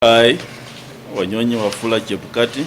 I, Wanyonyi Wafula Chebukati.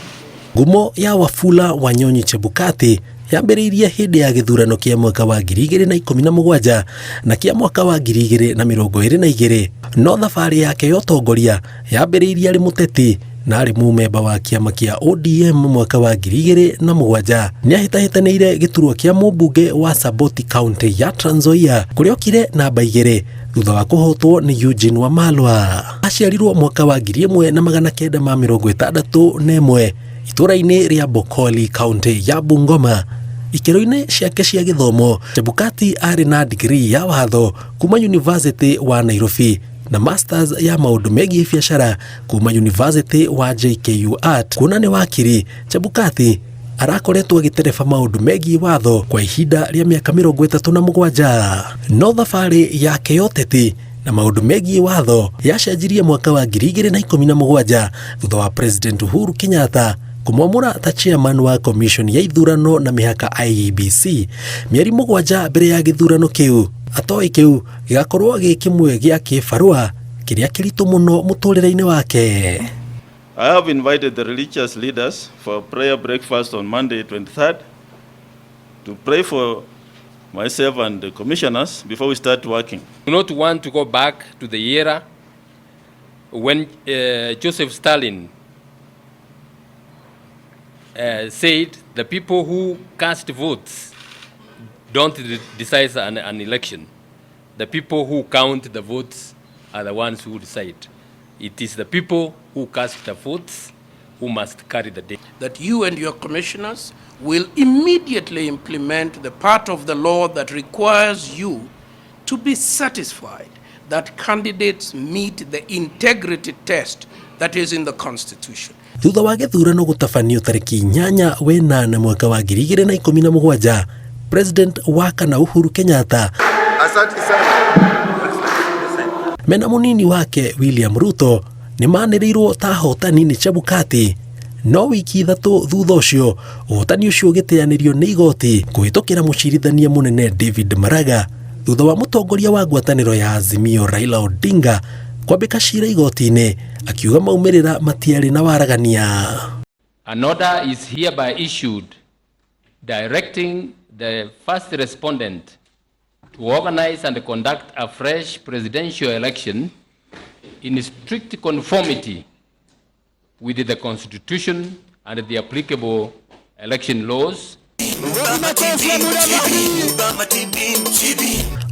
Ngumo ya Wafula Wanyonyi Chebukati yambĩrĩirie hĩndĩ ya gĩthurano kĩa mwaka wa 2017 na kĩa mwaka wa 2022, no thabarĩ yake ya ũtongoria yambĩrĩirie arĩ mũteti na arĩ mũmemba wa kĩama kĩa ODM mwaka wa 2007. Nĩahĩtahĩtanĩire gĩturwa kĩa mũmbunge wa Saboti County ya Trans Nzoia kũrĩa okire namba 2 thutha wa kũhotwo nĩ Eugene Wamalwa. Aciarirwo mwaka wa 1961 itũũra-inĩ rĩa Bokoli County ya Bungoma. Ikĩro-inĩ ciake cia gĩthomo, Chebukati arĩ na degree ya watho kuma University wa Nairobi na masters ya maũndũ megiĩ biacara kuma University wa JKUAT. Kuona nĩ wakiri, Chebukati arakoretwo agĩtereba maũndũ megiĩ watho kwa ihinda rĩa mĩaka 37. No thabarĩ yake ya ũteti na maũndũ megiĩ watho yacenjirie mwaka wa 2017 thutha wa President Uhuru Kenyatta kũmwamũra ta chairman wa commission ya ithurano na mĩhaka IEBC mĩeri 7 mbere ya gĩthurano kĩu. Atoĩ kĩu gĩgakorwo gĩ kĩmwe gĩa kĩbarũa kĩrĩa kĩritũ mũno mũtũrĩre-inĩ wake. I have invited the religious leaders for a prayer breakfast on Monday 23rd to pray for myself and the commissioners before we start working. Do not want to go back to the era when Joseph Stalin said the people who cast votes don't decide an election. The people who count the votes are the ones who decide. It is the people who cast the votes who must carry the day. That you and your commissioners will immediately implement the part of the law that requires you to be satisfied that candidates meet the integrity test that is in the Constitution. Thutha wa gĩthurano gũtabanio tarĩki 8 wenana mwaka wa 2017, President wa kana Uhuru Kenyatta Asante sana. mena mũnini wake William Ruto nĩ manĩrĩirwo ta ahotani nĩ Chebukati. No wiki 3 thutha ũcio ũhotani ũcio ũgĩteanĩrio nĩ igoti kũhĩtũkĩra mũcirithania mũnene David Maraga thutha wa mũtongoria wa ngwatanĩro ya Azimio Raila Odinga kwambĩka cira igoti-inĩ akiuga maumĩrĩra matiarĩ na waragania. An order is hereby issued directing the first respondent to organize and conduct a fresh presidential election in strict conformity with the Constitution and the applicable election laws.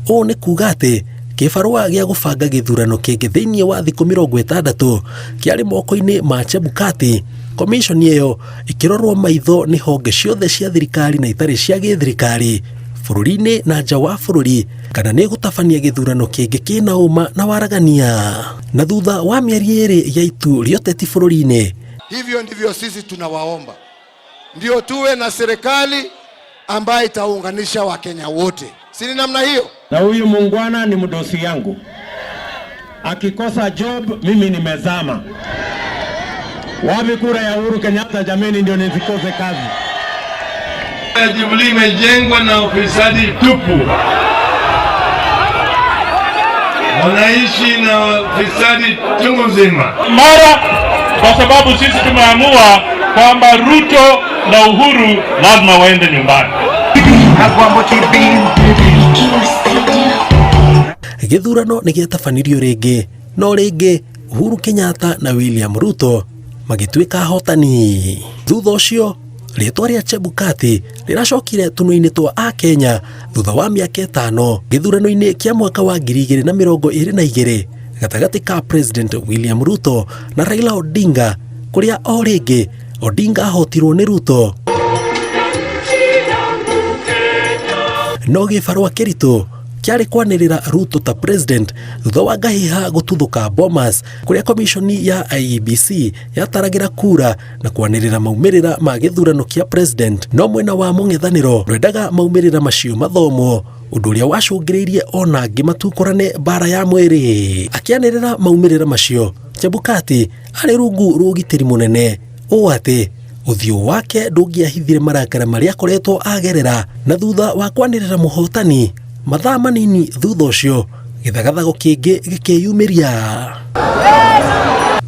Ũũ nĩ kuga atĩ kĩbarũa gĩa gũbanga gĩthurano kĩngĩ thĩinĩ wa thikũ 60 kĩarĩ moko-inĩ ma Chebukati. Commission ĩyo ĩkĩrorwo maitho nĩ honge ciothe cia thirikari na itarĩ cia gĩthirikari bũrũri-inĩ na nja wa bũrũri kana nĩ gũtabania gĩthurano kĩngĩ kĩna ũma na waragania. Na thutha wa mĩeri 2 ya itu rĩa ũteti bũrũri-inĩ. Hivyo ndivyo sisi tunawaomba, ndio tuwe na serikali ambayo itaunganisha Wakenya wote, si ni namna hiyo? Na huyu muungwana ni mdosi yangu, akikosa job mimi nimezama. Wapi kura ya Uhuru Kenyatta jameni, ndio nisikose kazi? Jubilee imejengwa na ufisadi tupu, wanaishi na ufisadi chungu mzima. Mara kwa sababu sisi tumeamua kwamba Ruto na Uhuru lazima waende nyumbani. Gĩthurano nĩ gĩatabanirio rĩngĩ, no rĩngĩ Uhuru Kenyatta na William Ruto magĩtuĩka ahotani. Thutha ũcio rĩtwa rĩa Chebukati rĩracokire tũnua-inĩ twa Akenya thutha wa mĩaka 5 gĩthurano-inĩ kĩa mwaka wa 2022 gatagatĩ ka President William Ruto na Raila Odinga, kũrĩa o rĩngĩ Odinga ahotirwo nĩ Ruto. No gĩbarũa kĩritũ kĩarĩ kwanĩrĩra Ruto ta president thutha wa ngahĩha gũtuthũka Bomas, kũrĩa komishoni ya IEBC yataragĩra kura na kwanĩrĩra maumĩrĩra ma gĩthurano kĩa president. No mwena wa mũng'ethanĩro ndwendaga maumĩrĩra macio mathomwo, ũndũ ũrĩa wacũngĩrĩirie ona angĩ matukũrane mbara ya mwĩrĩ. Akĩanĩrĩra maumĩrĩra macio, Chebukati arĩ rungu rwa ũgitĩri mũnene ũũ atĩ ũthiũ wake ndũngĩahithire marakara marĩa akoretwo agerera. Na thutha wa kwanĩrĩra mũhotani mathaa manini thutha ũcio gĩthagathago kĩngĩ gĩkĩyumĩria.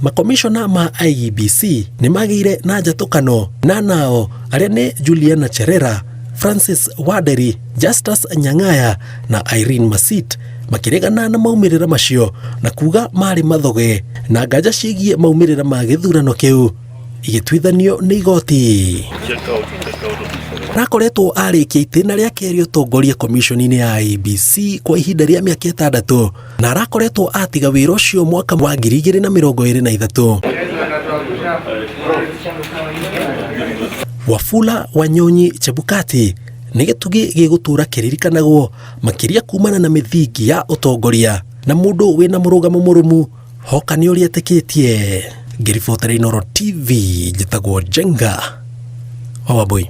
Makomishona ma IEBC nĩ magĩire na njatũkano na nao arĩa nĩ Juliana Cherera, Francis Wanderi, Justus Nyang'aya na Irene Masit makĩregana na maumĩrĩra macio na kuga marĩ mathoge na nganja ciĩgiĩ maumĩrĩra ma gĩthurano kĩu igĩtuithanio nĩ igoti. Arakoretwo arĩkia itĩna rĩa kerĩ ũtongoria komishoni-inĩ ya IEBC kwa ihinda rĩa mĩaka 6 na arakoretwo atiga wĩra ũcio mwaka wa 2023. Wafula Wanyonyi Chebukati nĩ gĩtugĩ gĩgũtũra kĩririkanagwo makĩria kumana na mĩthingi ya ũtongoria na mũndũ wĩna mũrũgamo mũrũmu hoka nĩ ũrĩa etĩkĩtie. Ngĩribotera Inooro TV njĩtagwo Njenga wa Wambui.